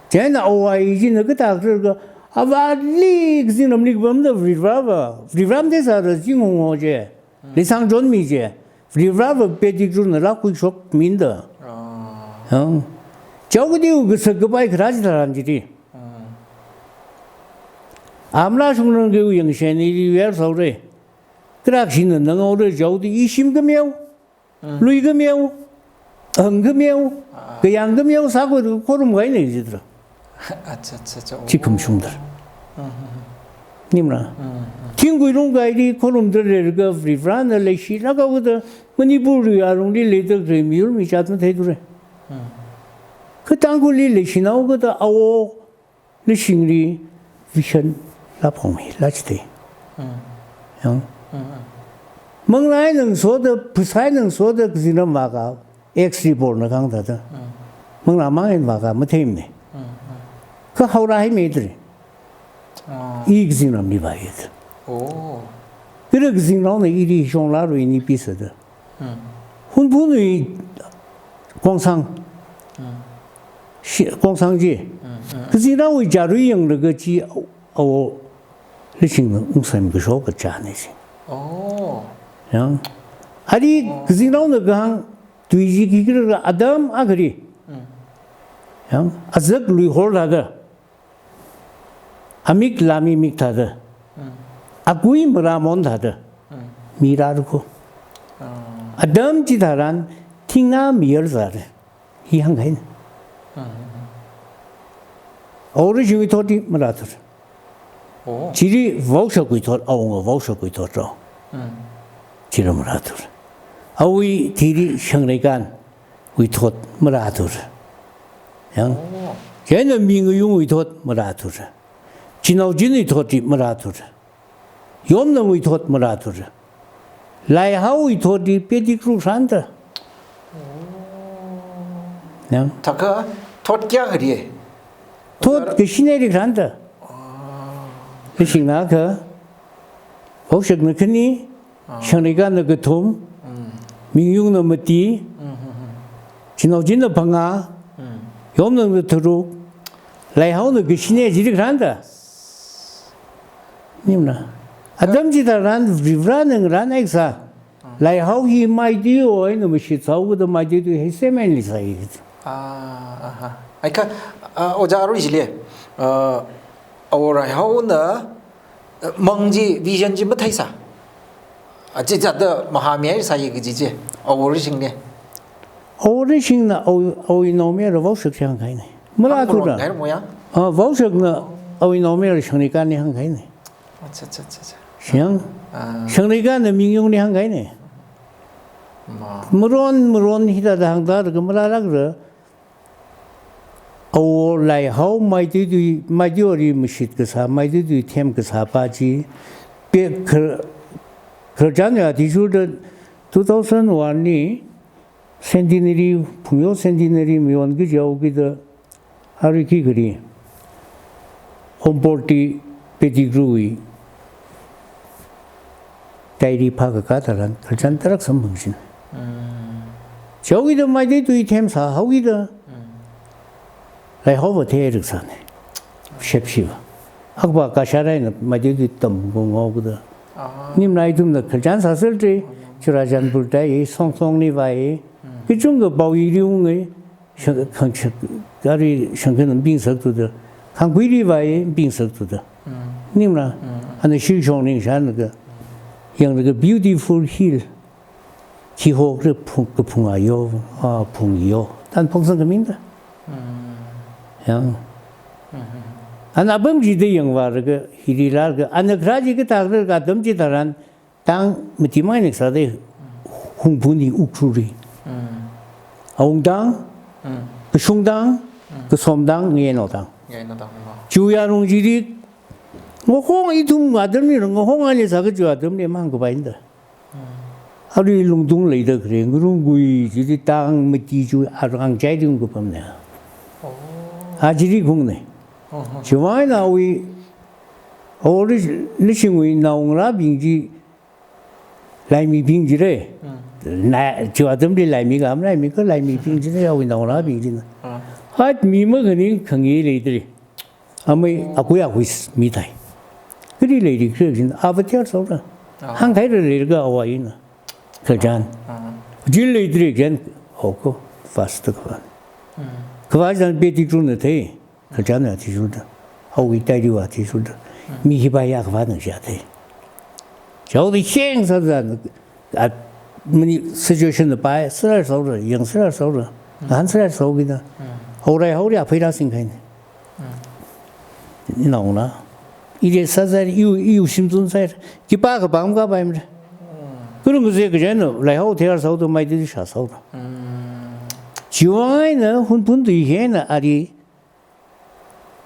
Chieina awai china kathā khararka, avāli kazingramli kapamda Varivarava, Varivara matheisāda Zinghungwo chi. Mm. Leisang chonmi chi. Varivarava pedigree na lākhuishokmida. Ah. Yang. Chaokateo kasak kapai kharā chitharan chili. Mm. Amla shungnang keu yangshen ili wer saure. Kharak shina nang aure jaodi ishim kameo. Mm. Lui kameo. Ang kameo. Ah. Kayang kameo sākhuida khorum kahaina jidra. Acha, acha, acha. Oh. Chi khamashungdar. Mm, mm, mm. Nimra. Mm, mm. Thingkhui lungkaili khorumda leilaga Varivarana leishilāk haoda Manipurwui alungli leida khalei miyur michat matheithura. Mm. Kha Tangkhulli leishinao kathā awo lashingli vision lāphongmi lachithei. Mm. Yang. Mm, mm. Manglā eina ngasoda, phasā eina ngasoda, kazingram vāka, X report na kahāng thāda. Mm. Manglā mang eina vāka, matheimana. Mm, mm. Kha haora haimidri. Ah. I kazingramli vāyet. Oh. Kha kazingramna ili shonglālu ini pisāda. Mm. Hungphunwui Kongsang. Mm. Shi-, Kongsang chi. Mm, mm. Kazingramwui jarui yanglaga chi awo lashingna ungsam kashok kachāna chi. Oh. Yang. Ari, oh, kazingramna kahāng tui chi khikhala atam akhali. Mm. Yang, azak lui hor thāda. Amik lāmi mik thāda. Mm. Akui marāmon thāda. Mm. Mirālu ko. Ah. Atam chitharan thingnā mayar thāda. Hi hāngkahaina. Mm, mm, mm. Awo lashingwui thotli marāthura. Oh. Chili vaoshakwui thot, awunga vaoshakwui thot rao. Mm. Chili marāthura. Awui thili shangreikan wui thot marāthura. Yang. Oh. Chieina mi ngayungwui thot marāthura. Chinaochinwui thotli marāthura. Yomnangwui thot marāthura. Laihaowui thotli pedigree tharan da. Oh. Yang. Thākha thot kayākhali? Thot kashinili tharan da. Ah. Lashingna akha, vaoshakna khani, ah, shangreikanna kathum, mm, mi ngayungna mati, mm, mm, mm, chinaochinna phangā, mm, yomnangna tharuk, Laihaona kashine jiri kharānda. Nimna. Atam chitharan Varivarana ngarān eina sā. Laihao hi maitui eina mashitsāhaoda maitui tui hi semli sāi. Ah, aha. Ai kha, ah, ojā arui chili, ah, Awo Laihaona, ah, mang chi, vision chi matheisā. Ah, chithāda mahāmi sāi kaji chi. Awo Rishingna. Awo Rishingna Awo, Awo Naomayara vaoshak chi hāngkahaina. Mara hānglu thura. Ngair moya? Ah, vaoshakna Awo Naomayara Shangnikanli hāngkahaina. Acha, acha, acha, acha. Shang. Ah. Shangnikanna Mingyungli hāngkahaina. Ma. Maron, maron hithāda hāngda kha marālākra. Awo Laihao maitui tui, maitui eina mashitkasā, maitui tui themkasā pa chi. Pe khar, khararchan ya athishurda two thousand one li centenary, Phungyo centenary mayon kajihaokida, arui khi kari, Ompoti Pettigrewwui diary phākakā tharan, khararchan tarākha samphang china. Mm. Chihaokida maitui tui themsāhaokida, Mm. Laihaova theirakasāna. Shepshiva. Akpa kasharaina maitui tui tamkhangaokida. Ah. Nimna ithumna khararchan sāserda, Churachandpur tāi, Songtongli vāi, Mm. kachungkha pao ili ungai, Shang, khang, shang, kari shangkhan bingsak thuda, Khangkhuili vāi bingsak thuda. Mm. Nimna, Mm. ana Shillong ningshānlaga, yanglaga beautiful hill, khi hokra phung, kaphung ayo, ah, phung yo. Tan phungsang khamida. Mm. Yang. Mm-hmm. Ana apam chida yangvālaga, hili lālaga, ana kharā chi kathāda atam chitharan, tang mati mai next day Hungpungli Ukhrulli. Mm. Awungtang, Mm. Kashungtang, Mm. Kasomtang, Ngayennotang. Ngayennotang, no. Chiwui yarong chili, ngahong ithum atamli, ngahong ali sākachiwui atamli mang kapaida. Mm. Arui Lungtung leida khare, Ngarumgui chili tang mati chiwui arang chai tung kapamna. Oh. A chili khungna. Oh, oh. Chiwui eina awui, Awo Li, Lishingwui naongarābing chi, Laimibing jire. Mm. Na, chiwui atamli Laimi kha, Laimi kha, Laimibing jire, awui naongarābing china. Ah. Hat mi makhaning khangi leidalei. Amei, oh, akui akui s-, mi thai. Kali leili kri jin, ava theihaoda. Ah. Hāngkhaida leili kha awo ina. Khararchan. Ah. Jin leidalei jen, oko, fast kava. Mm. Kava jen Pettigrewna thei. Khararchan athishurda, awui diary athishurda, mi hi paya kavāna jiya thei. Chaoda heng sāda, a, mani situation da pai, sāra sāra, yang sāra sāra, han sāra sāra kida. Awo Laihaoli apheila singkahaina. Naona. Ide sāsā, iwui, iwui shimzun sā, khipā kapam kapaimara. Kurung kazek kajana, Laihao theihaoda, maitui shāsāda. Chiwui eina, Hunphun tui hina, ari,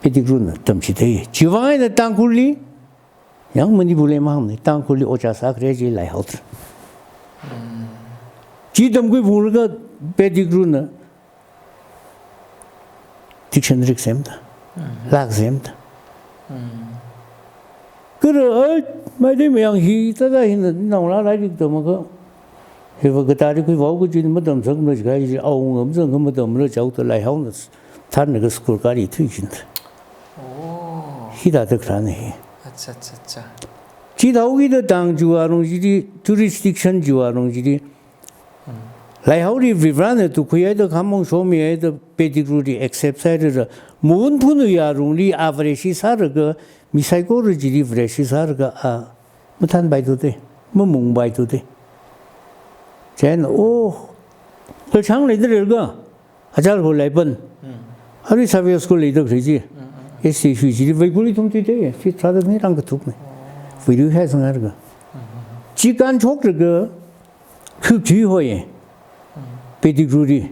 Pettigrewna tamchithei. Chiwui eina Tangkhulli, yang Manipurli mahāngna, Tangkhulli ojā sākhare chi Laihaoda. Chi tamkhui phunglaga Pettigrewna dictionary semda, lāk semda. Kara, ai, maitui mayang hi, thāda hina, naongalā lairik tamkha. Hiva kathāda khuivao kaji matamsakmara jiakha, awunga mazang kha matamra jihaoda Laihaona thanlaga school kali thuichinda. Oh. Hithāda kharāna hi. Acha, acha, acha. Chithāhaokida tang chiwui arong chili, jurisdiction chiwui arong chili, Laihaoli Varivarana tukkhuihaida, khamong shomihaida, Pettigrewli accept sāhaida, Hunphun yarongli a Vareshi sālaga, mi saikora chili Vareshi sālaga, a, mathanpaithuda, mamungpaithuda. Chieina, oh, kachang leida leilaga, Achal ho Laipan. Arui Xavier School leida khalei chi. S T shui chili vaikuli thum thuida, chi tharāda nirang kathukna. Vaikuli haisang laga. Chi kānshok laga, khukhui hoi. Pettigrewli.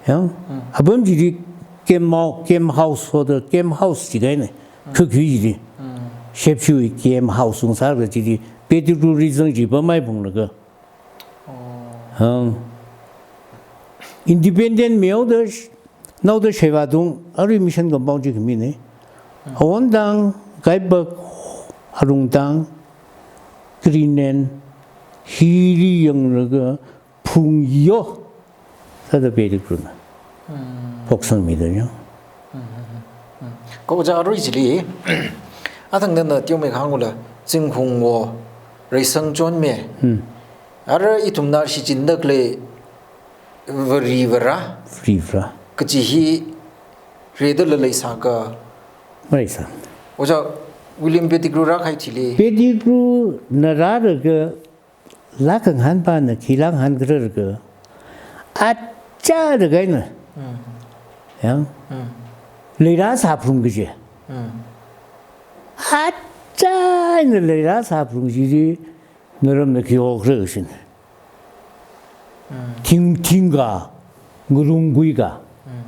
Yang, apam chili game hou-, game house hoda, game house chikahaina. Khukhui chili. Shepshiwui game house ungsālaga chili, Pettigrewli zang chi pamai phunglaga. Oh. Hang. Independent mihaoda sh-, naoda shaiva tung, arui mission compound chi khamina. Awon tang, Kaibak, Arung tang, Greenland, hili yanglaga, phungyo, thāda Pettigrewna phoksangmida yang. Kha ojā arui chili, athang nana teomeikha hānglu, Zinghungwo, Reisangchonme. Hmm. Ara ithumna shichinda khalei Varivara. Varivara. Kaji hi rida laleisā ka. Maleisā. Ojā William Pettigrew rākahai thili. Pettigrew na rālaga, laa khangahānpana khi laa ngahānkharar ka, achāda kaina. Mm. Yang. Mm. Leirā sāphalung kaji. Mm. Achāna leirā sāphalung kaji chi, naramna khi hokra shin. Mm. Thing, thingkha, ngarung kuikha. Mm.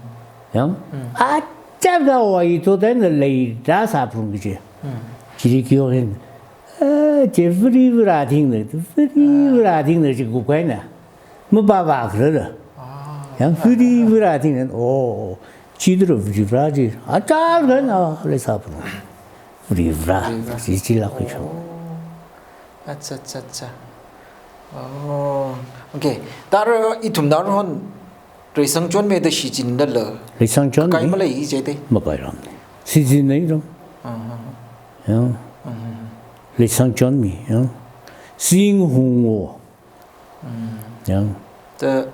Yang? Mm. Achākha owai thot eina leirā sāphalung kaji. Mm. Chili khi hok hin. Eh, chi Varivara thingna, Varivara thingna chi kupkahaina. Mapāvākhala. Ah. Yang Varivara thingna, oh, chithāda Varivara chi. Achākha na leisāphalung. Varivara. Varivara. Chi, chila khuisho. Oh. Acha, acha, acha. Oh. Okay. Tara ithumna hon Reisangchonme da shichinda la. Reisangchonme. Kakai malei jide. Makairam. Shichinna iram. Ah, ah, ah. Yang. Mm. Reisangchonme, yang. Zinghungwo. Mm. Yang. Ta,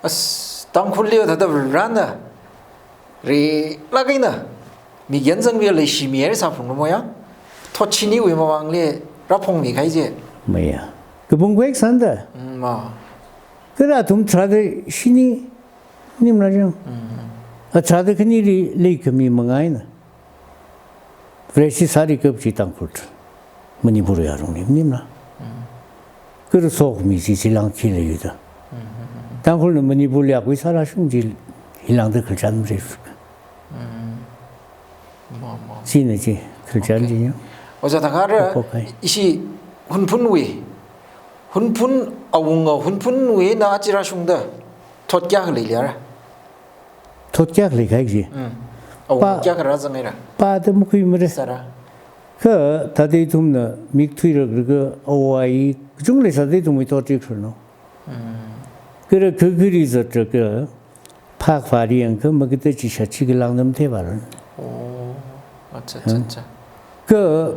as, Tangkhulli thāda rāna. Rilāk eina. Mik yanzangwui leishimi haira sāphalung mo ya. Thot chiniwui mavangli rāphongmi kahai je. Maya. Kapung kwek sānda. Mm, ma. Kha athum tharāda shini, nimla jang. Mm. A tharāda khanili leikhami mangaina. Vareshi sāri kapchi Tangkhul. Manipur yarongli, nimla. Mm. Kha sokhami chi chilang khi leiyu da. Mm, mm, mm. Tangkhulna Manipur liakhui sāla shung chi hilangda khalchan mare. Mm. Mo, mo. China chi, khalchan Okay. chi ya. Ojā thakar, Ko kai. Ishi Hunphunwui. Hunphun awunga Hunphunwui na achi rāshungda. Thot kayākha leili ara. Thot kayākha leikahai chi. Mm. Awunga Pa- kayākha rāzang haira. Pāda makhuimara. Sāra. Kha thāda ithumna mik thuilaga owai kachungkha leisāda ithumwui thot chi khuino. Mm. Kha kha khiri zatlaga phak phari yangkha makita chi shachi kalang nam the varan. Oh, acha, acha, Hmm. acha. Kha,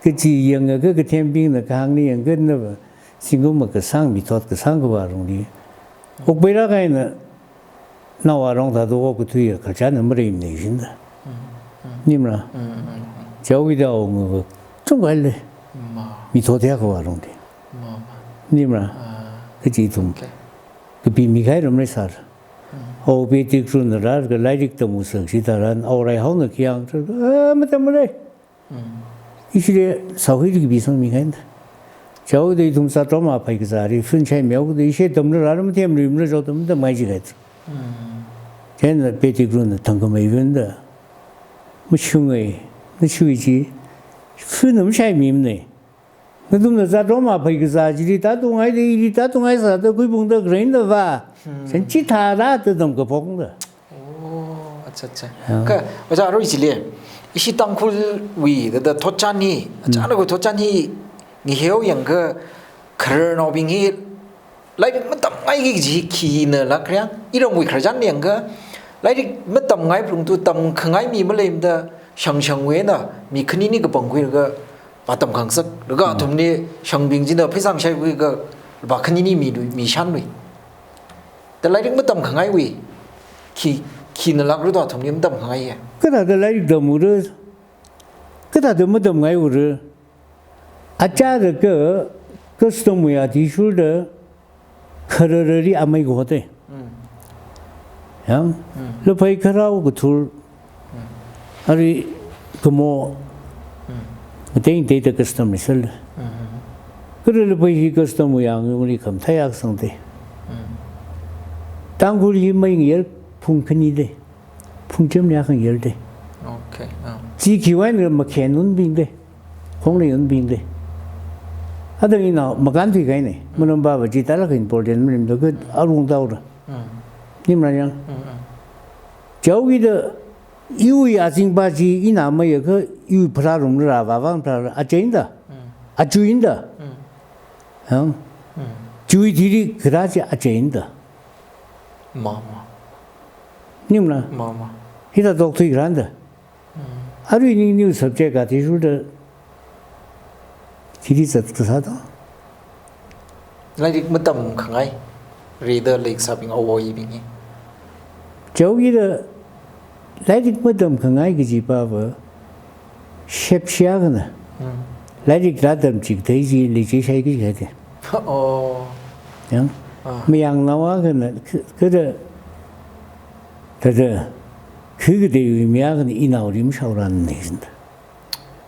kachi yangakha kathembingna kahāngli yangkha nava, singkum makasang mithot kasang kavā rongli. Okpei rākahaina, naowa rong thāda okkathuiya khararchanna mareimana shinda. Mm, mm. Nimla. Mm, mm, mm. Chaowui da ong, chungkha lei. Ma. Mithot ya kavā rongli. Ma, ma. Nimla. Ah. Kachi ithum. Okay. Kapimi kahai ram leisāra. Mm. Awo Pettigrewna rālaga lairik tamngasak chitharan, awo Raihaona khi hāng, ah, matammalei. Mm. Ishili sākhui kapisangmi kahaina. Chaoda ithum sātrom aphai kazāli, fun shaimeoda ishi tamla rāla mathemluimala, chaoda matamngai jikahai. Mm. Chieina Pettigrewna thangkhamei vunda. Mashungai, mashui chi, fun mashaimeimana. Nathumna sātrom aphai kazā chili tātungngaida, ili tātungngai sāda khuiphungda khareinda va. Hmm. Sen chithāda tātam kaphokda. Oh, acha, acha. Ya. Kha, ojā arui chili, ishi Tangkhulwui, thāda thotchan hi, Hmm. achāna khui thotchan hi, ngaheo yangkha khararnaobing hi, lairik matamngaiki kaji khina lākra yang, iramwui khararchan yangkha, lairik matamngai phalungthu tamkhangai mi maleimada, shangshangwui eina, mi khanini kapangkhuilaga, vātam khangasak, laga Hmm. athumli shangbing china pheisā ngashaiwui kha, lupā khanini milui, mishanlui. Da lairik matamkhangaiwui, khi, khina lākra da athumli matamkhangaiya. Kathāda lairik tamura, kathāda matamngaiyura, achāda kha, customwui athishurda, khararali amei kaho te. Mm. Yang, Mm. laphei kharao kathur, Mm. ari kamo, Mm. ngatei ngateida custom leisāla. Mm. Kha laphei hi customwui yangungli khamathā kasang te. Mm. Tangkhul hi mei ngayel phung khani te. Phungchem liakha ngayel te. Okay, ah. Chi khiwui eina makhen unbing te. Khonglei unbing te. Athang ina makānthui kahaina. Manam baba chi tālāk important marim da kha arung taora. Mm. Nimla yang. Mm, mm. Chaowuida iwui azingpa chi ina mayakha iwui pharārumla rāva vang pharā achainda. Mm. Achuinda. Mm. Yang. Mm. Chui thili kharā chi achainda. Ma, ma. Nimla. Ma, ma. Hithāda okthui kharānda. Arui ning new subject athishurda, chili zatkasā da. Lairik matamkhangai, rida leikasābing awui bing hi. Chaokida lairik matamkhangai kaji pava, shepshi akhana. Hmm. Lairik rātamchithei chi leichishai kaji kahaite. Oh. Yang, ah, mayangnao akhana, k-, kada, kada, khi kateiwui mi akhana inaoli mashaorānne shinda.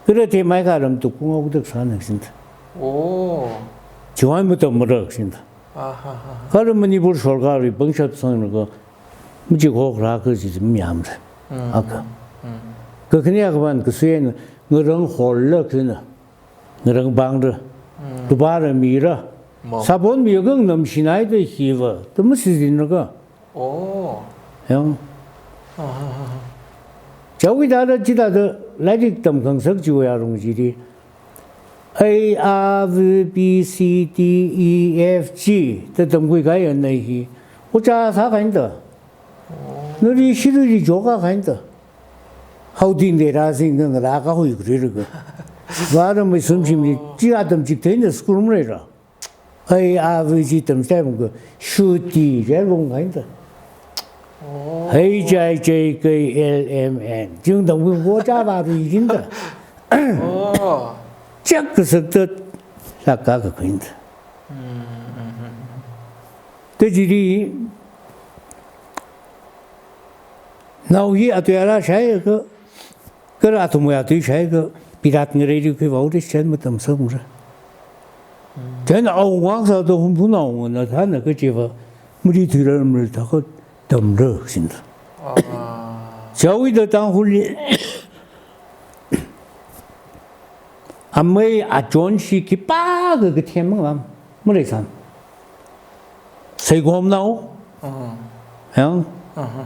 Kada themai kharam tukkung audaksanne shinda. Oh. Chiwui matam marak shinda. Ah, ha, ha, ha. Kala Manipur sorkarli pangshap sanglaga, machikhok rāka kaji mayāmara. Mm. Akha. Mm. Kakhane akha pān kasuiya ngarang holla khina. Ngarang pāngra. Mm. Tupara mira. Mo. Sabon mi akha ngamshinhaida hiva. Tuma season raka. Oh. Yang. Ah, ha, ha, ha. Chaokida da chithāda lairik tamkhangasak chiwui yarong chili. A, A, V, B, C, D, E, F, G, da tamkhui kahai ana hi. Ojā sākahaina da. Oh. Nali shirili jokkahaina da. Haoda nde rāsing ngarākhui khuiraka. Vāra maisum shimli, oh, chi atam chiktheina school maleira. A, A, V, G tamchithei mungka, shuti, jai longkahaina da. Oh. H, I, J, K, L, M, N. Jing tamkhui ojā vāruihaina da. Oh. Chak kasakta, lākkakhuina da. Mm, mm, mm, mm. Kajili, nao hi atui ara shaiakha, kala athumwui atui shaiakha, pirat ngareili khuivao de chen matamsangmara. Mm. Chieina awunga sāda humphun awungana thāna kajiva, mali thuirar mali thākha tamra shinda. Ah. Chaokida Tangkhulli, amei achonshi khipākha kathem mang lam, maleisang. Saikomnao. Mm. Yang. Mm, mm, mm.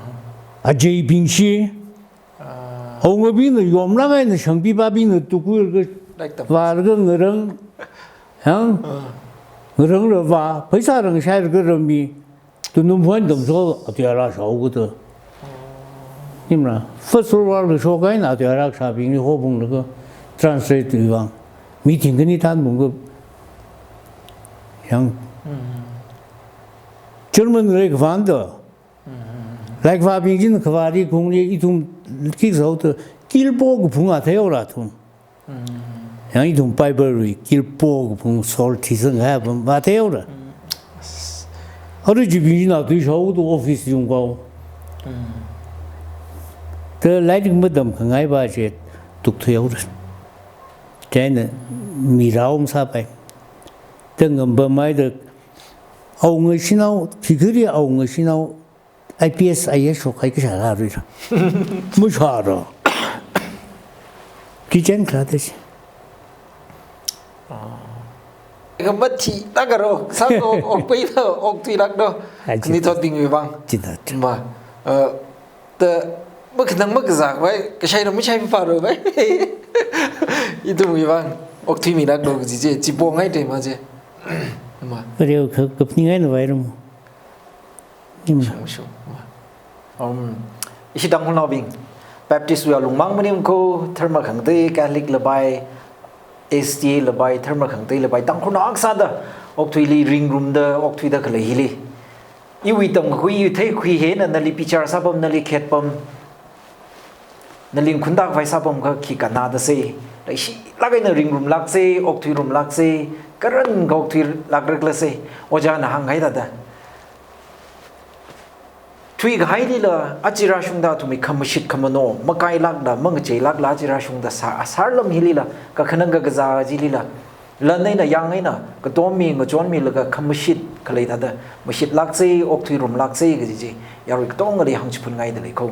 Ajeibingshi. Ah. Awungabingna yomlāk eina shangpi pābingna tukkhuilaga, like the vālaga ngarang. Yang. Ah. Ngarangla vā, pheisā rāngashailaga rāmi. Tunum phuan damso atui ara shaokada. Nimra, first World War li shokkahai eina atui ara kashābingli hopunglaga translate wui vang. Mi thingkhani thanpungka. Yang. Mm. German lairik vānda. Mm. Lairik vābing china khavāli kungli ithum khikha sāoda, Gilbo kaphung atheihaora athum. Mm. Yang ithum Bible wui Gilbo kaphung Saul thisang kahai apam vātheihaora. Mm. Arui chibing china tui shaoda office yungkao. Mm. Da lairik matamkhangai pa chi tukthuihaora. Chieina mi rao masāpai. Da ngam pamhaida awunga shanao, khikhali awunga shanao, I P S, I A S shokkahai kashā rāluira. Mashāra. Kichen kharā da chi. Ah. Kha mathilāk aro, sāda ok, okpui da, okthuilāk do. Ai, chi. Khanuithotbingwui vang. Chi da, chi. Ma, eh, da, makhanang makazā vai, kashaira mashaipapaira vai. Ithumwui vang okthuimilāk do kaji chi, chipongai te ma chi. Ma. Areo kha, kaphaningai na vai ram. Nim. Shung, shung. Um, ishi Tangkhulnaobing, Baptist wui alungmang maning kho, dharma khangatei, Catholic la pai, S D A la pai, dharma khangatei la pai, Tangkhulnao akha sāda, okthuili ringrumda, okthuida khalei hili. Iwui tamkhui, iwui theikhui hi eina nali bichar sāpam, nali khetpam, nali ngakhuntak vai sāpam kha khi kannada sei, leishilāk eina ringrumlāk sei, okthuirumlāk sei, karan kha okthuilāk rekla sei, ojāna hāngkahai thāda. Thuikahailila, aja rāshungda athumwui khamashit khamano, makailākla, mangacheilākla, aja rāshungda sā, sārlam hilila, kakhanang kakazā chilila, lan eina yang eina, katom mi, ngachon milaga khamashit khalei thāda, mashitlāk sei, okthuirumlāk sei kaji chi, yarui katongali hāngchiphunngaida lei kho.